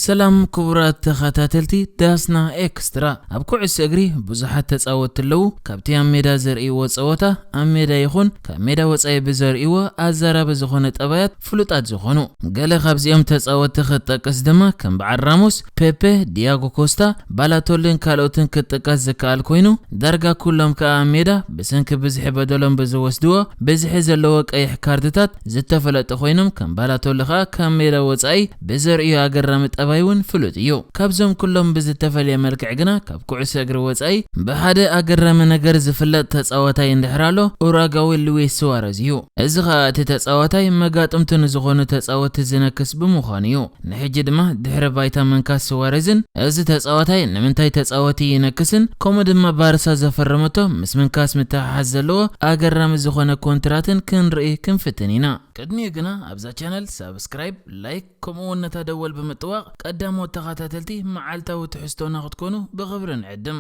ሰላም ክቡራት ተኸታተልቲ ዳስና ኤክስትራ። ኣብ ኩዕሶ እግሪ ብዙሓት ተጻወትቲ ኣለዉ። ካብቲ ኣብ ሜዳ ዘርእይዎ ጸወታ፣ ኣብ ሜዳ ይኹን ካብ ሜዳ ወጻኢ ብዘርእይዎ ኣዛራቢ ዝኾነ ጠባያት ፍሉጣት ዝኾኑ። ገለ ካብዚኦም ተጻወትቲ ክትጠቅስ ድማ ከም በዓል ራሞስ፣ ፔፔ፣ ዲያጎ ኮስታ፣ ባላቶልን ካልኦትን ክትጥቀስ ዝከኣል ኮይኑ፣ ዳርጋ ኩሎም ከኣ ኣብ ሜዳ ብሰንኪ ብዝሒ በደሎም ብዝወስድዎ ብዝሒ ዘለዎ ቀይሕ ካርድታት ዝተፈለጡ ኮይኖም፣ ከም ባላቶሊ ከኣ ካብ ሜዳ ወጻኢ ብዘርእዮ ኣገራሚ ጠባይ እውን ፍሉጥ እዩ። ካብዞም ኩሎም ብዝተፈለየ መልክዕ ግና ካብ ኩዕሶ እግሪ ወጻኢ ብሓደ ኣገራሚ ነገር ዝፍለጥ ተጻዋታይ እንድሕር ኣሎ፣ ኡራጋዊ ሉዊስ ሱዋረዝ እዩ። እዚ ከኣ እቲ ተጻዋታይ መጋጥምቱ ንዝኾኑ ተጻወትቲ ዝነክስ ብምዃኑ እዩ። ንሕጂ ድማ ድሕሪ ባይታ ምንካስ ሱዋረዝን፣ እዚ ተጻዋታይ ንምንታይ ተጻወቲ ይነክስን ከምኡ ድማ ባርሳ ዘፈረመቶ ምስ ምንካስ ምትሕሓዝ ዘለዎ ኣገራሚ ዝኾነ ኮንትራትን ክንርኢ ክንፍትን ኢና። ቅድሚኡ ግና ኣብዛ ቻነል ሳብስክራይብ፣ ላይክ ከምኡ እውን ነታ ደወል ብምጥዋቕ ቀዳሞት ተኸታተልቲ መዓልታዊ ትሕዝቶና ክትኮኑ ብኽብሪ ንዕድም።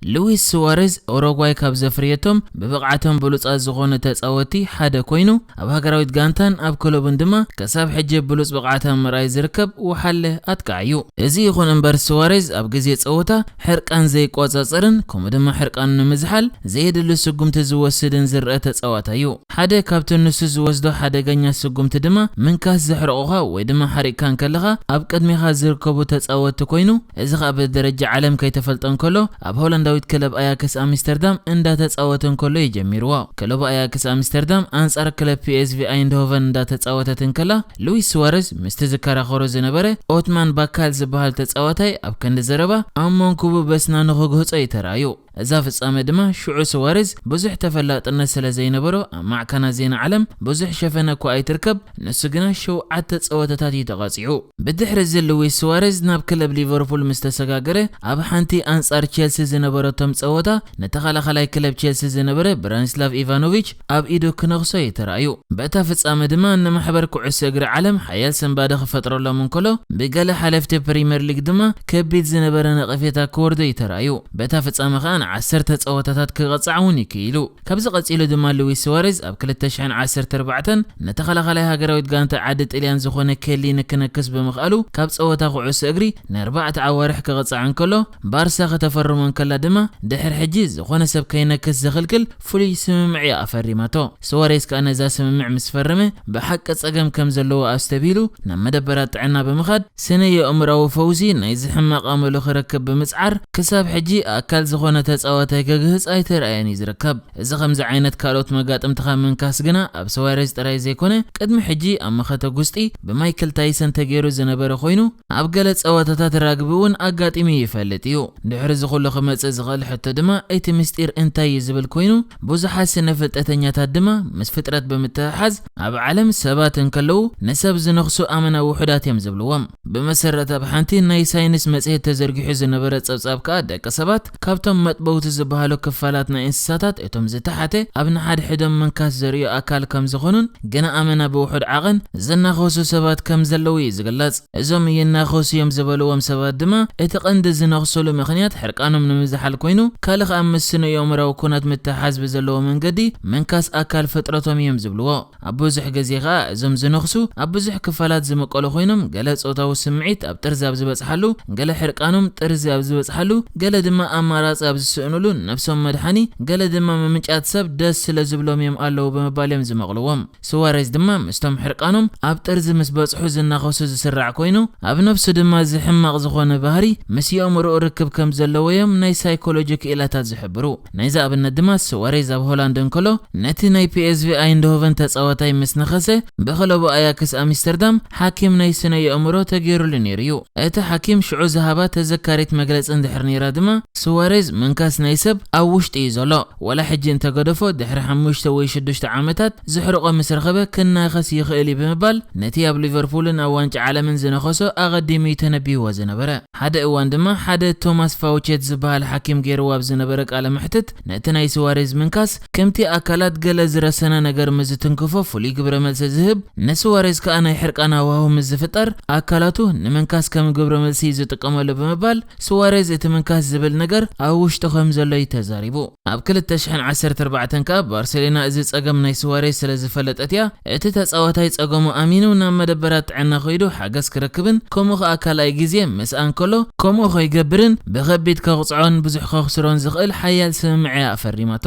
ሉዊስ ሱዋሬዝ ኡሩጓይ ካብ ዘፍርየቶም ብብቕዓቶም ብሉጻት ዝኾኑ ተጻወትቲ ሓደ ኮይኑ፣ ኣብ ሃገራዊት ጋንታን ኣብ ክለቡን ድማ ክሳብ ሕጂ ብሉጽ ብቕዓት ኣብ ምርኣይ ዝርከብ ወሓለ ኣጥቃዒ እዩ። እዚ ይኹን እምበር ሱዋሬዝ ኣብ ግዜ ጸወታ ሕርቃን ዘይቆጻጸርን ከምኡ ድማ ሕርቃኑ ንምዝሓል ዘየድሊ ስጉምቲ ዝወስድን ዝረአ ተጻዋታይ እዩ። ሓደ ካብቲ ንሱ ዝወስዶ ሓደገኛ ስጉምቲ ድማ ምንካስ ዘሕርቑኻ ወይ ድማ ሓሪቕካ እንከለኻ ኣብ ቅድሜኻ ዝርከቡ ተጻወትቲ ኮይኑ፣ እዚ ኸኣ ብደረጃ ዓለም ከይተፈልጠ እንከሎ ኣብ ሆላንዳዊት ክለብ ኣያክስ ኣምስተርዳም እንዳተጻወተ እንከሎ እዩ ጀሚርዎ። ክለቡ ኣያክስ ኣምስተርዳም ኣንጻር ክለብ ፒኤስቪ ኣይንድሆቨን እንዳተጻወተት እንከላ ሉዊስ ሱዋረዝ ምስቲ ዝከራኸሮ ዝነበረ ኦትማን ባካል ዝበሃል ተጻዋታይ ኣብ ክንዲ ዘረባ ኣብ መንኩቡ በስናኑ ክግህጾ እዩ ተራእዩ። እዛ ፍጻመ ድማ ሽዑ ሱዋሬዝ ብዙሕ ተፈላጥነት ስለ ዘይነበሮ ኣብ ማዕከናት ዜና ዓለም ብዙሕ ሸፈነ እኳ ኣይትርከብ፣ ንሱ ግና ሸውዓተ ጸወታታት እዩ ተቐጺዑ። ብድሕሪ እዚ ሉዊስ ሱዋሬዝ ናብ ክለብ ሊቨርፑል ምስ ተሰጋገረ ኣብ ሓንቲ ኣንጻር ቼልሲ ዝነበረቶም ጸወታ ንተኸላኸላይ ክለብ ቼልሲ ዝነበረ ብራኒስላቭ ኢቫኖቪች ኣብ ኢዱ ክነኽሶ እዩ ተራእዩ። በታ ፍጻመ ድማ ንማሕበር ኩዕሶ እግሪ ዓለም ሓያል ሰንባደ ክፈጥረሎም እንከሎ፣ ብገለ ሓለፍቲ ፕሪምየር ሊግ ድማ ከቢድ ዝነበረ ነቐፌታ ክወርዶ እዩ ተራእዩ። በታ ፍጻመ ከኣ ንዓሰርተ ጸወታታት ክቐጻዕ እውን ይክኢሉ። ካብዚ ቀጺሉ ድማ ሉዊስ ሱዋሬዝ ኣብ ክልተ ሽሕን ዓሰርተ ኣርባዕተን ንተኸላኸላይ ሃገራዊት ጋንታ ዓዲ ጥልያን ዝኾነ ኬሊኒ ክነክስ ብምኽኣሉ ካብ ጸወታ ኩዕሶ እግሪ ንኣርባዕተ ኣዋርሕ ክቐጻዕ እንከሎ፣ ባርሳ ከተፈርሞ እንከላ ድማ ድሕሪ ሕጂ ዝኾነ ሰብ ከይነክስ ዝኽልክል ፍሉይ ስምምዕ እያ ኣፈሪማቶ። ሱዋሬዝ ከኣ ነዛ ስምምዕ ምስ ፈረመ ብሓቂ ጸገም ከም ዘለዎ ኣስተብሂሉ ናብ መደበራት ጥዕና ብምኻድ ስነ የእምራዊ ፈውሲ ናይዚ ሕማቕ ኣመሉ ክረክብ ብምጽዓር ክሳብ ሕጂ ኣካል ዝኾነ ተጻዋታይ ከግህጽ ኣይተረኣየን እዩ ዝርከብ። እዚ ከምዚ ዓይነት ካልኦት መጋጥምትኻ ምንካስ ግና ኣብ ሱዋሬዝ ጥራይ ዘይኮነ ቅድሚ ሕጂ ኣብ መኸተ ጉስጢ ብማይክል ታይሰን ተገይሩ ዝነበረ ኮይኑ ኣብ ገለ ጸወታታት ራግቢ እውን ኣጋጢሙ ይፈልጥ እዩ። ድሕሪ እዚ ኩሉ ክመጽእ ዝኽእል ሕቶ ድማ እቲ ምስጢር እንታይ እዩ ዝብል ኮይኑ ብዙሓት ስነ ፍልጠተኛታት ድማ ምስ ፍጥረት ብምትሕሓዝ ኣብ ዓለም ሰባት እንከለዉ ንሰብ ዝነኽሱ ኣመና ውሑዳት እዮም ዝብልዎም። ብመሰረት ኣብ ሓንቲ ናይ ሳይንስ መጽሔት ተዘርጊሑ ዝነበረ ጸብጻብ ከኣ ደቂ ሰባት ካብቶም መጥበውቲ ዝበሃሉ ክፋላት ናይ እንስሳታት እቶም ዝተሓተ ኣብ ንሓድሕዶም ምንካስ ዘርእዩ ኣካል ከም ዝኾኑን ግና ኣመና ብውሑድ ዓቐን ዝናኸሱ ሰባት ከም ዘለዉ እዩ ዝግለጽ። እዞም ይናኸሱ እዮም ዝበልዎም ሰባት ድማ እቲ ቀንዲ ዝነኽሱሉ ምኽንያት ሕርቃኖም ንምዝሓል ኮይኑ ካልእ ከኣ ምስ ስነ ኣእምራዊ ኩነት ምትሕሓዝ ብዘለዎ መንገዲ ምንካስ ኣካል ፍጥረቶም እዮም ዝብልዎ። ኣብ ብዙሕ ግዜ ከኣ እዞም ዝነኽሱ ኣብ ብዙሕ ክፋላት ዝምቀሉ ኮይኖም ገለ ጾታዊ ስምዒት ኣብ ጥርዚ ኣብ ዝበጽሓሉ፣ ገለ ሕርቃኖም ጥርዚ ኣብ ዝበጽሓሉ፣ ገለ ድማ ኣማራጺ ኣብ ዝስእኑሉ ነብሶም መድሓኒ፣ ገለ ድማ ምምጫት ሰብ ደስ ስለ ዝብሎም እዮም ኣለዉ ብምባል እዮም ዝመቕልዎም። ሱዋሬዝ ድማ ምስቶም ሕርቃኖም ኣብ ጥርዚ ምስ በጽሑ ዝናኸሱ ዝስራዕ ኮይኑ ኣብ ነብሱ ድማ እዚ ሕማቕ ዝኾነ ባህሪ ምስ የእምሮኡ ርክብ ከም ዘለዎ እዮም ናይ ሳይኮሎጂ ክኢላታት ዝሕብሩ። ናይዚ ኣብነት ድማ ሱዋሬዝ ኣብ ሆላንድ እንከሎ ነቲ ናይ ፒኤስቪ ኣይንድሆቨን ተጻዋታይ ምስ ነኸሰ ብክለቡ ኣያክስ ኣምስተርዳም ሓኪም ናይ ስነ የእምሮ ተገይሩሉ ነይሩ እዩ። እቲ ሓኪም ሽዑ ዝሃባ ተዘካሪት መግለጺ እንድሕር ነይራ ድማ ሱዋሬዝ ምንካስ ናይ ሰብ ኣብ ውሽጢ እዩ ዘሎ። ወላ ሕጂ እንተገደፎ ድሕሪ ሓሙሽተ ወይ ሽዱሽተ ዓመታት ዝሕርቆ ምስ ረኸበ ክናኸስ ይኽእል እዩ ብምባል ነቲ ኣብ ሊቨርፑልን ኣብ ዋንጫ ዓለምን ዝነኸሶ ኣቐዲሙ እዩ ተነቢይዎ ዝነበረ። ሓደ እዋን ድማ ሓደ ቶማስ ፋውቼት ዝበሃል ሓኪም ገይርዎ ኣብ ዝነበረ ቃለ መሕትት ነቲ ናይ ሱዋሬዝ ምንካስ ከምቲ ኣካላት ገለ ዝረሰነ ነገር ምስ ዝትንክፎ ፍሉይ ግብረ መልሲ ዝህብ ንሱዋሬዝ ከኣ ናይ ሕርቃን ሃዋሁ ምስ ዝፍጠር ኣካላቱ ንምንካስ ከም ግብረ መልሲ እዩ ዝጥቀመሉ ብምባል ሱዋሬዝ እቲ ምንካስ ዝብል ነገር ኣብ ውሽጡ ከም ዘሎ እዩ ተዛሪቡ። ኣብ ክልተ ሽሕን ዓሰርተ ኣርባዕተን ከኣ ባርሴሎና እዚ ጸገም ናይ ስዋሬዝ ስለ ዝፈለጠት እያ፣ እቲ ተጻዋታይ ጸገሙ ኣሚኑ ናብ መደበራት ጥዕና ከይዱ ሓገዝ ክረክብን ከምኡ ከኣ ካልኣይ ግዜ ምስኣን ከሎ ከምኡ ከይገብርን ብኸቢድ ከቕጽዖን ብዙሕ ከኽስሮን ዝኽእል ሓያል ስምምዕ እያ ኣፈሪማቶ።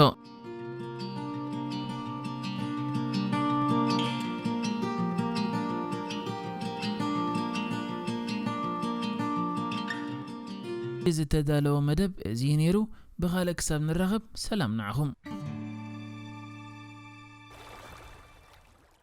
ዝተዳለወ መደብ እዚ እዩ ነይሩ። ብኻልእ ክሳብ ንራኸብ ሰላም ንዓኹም።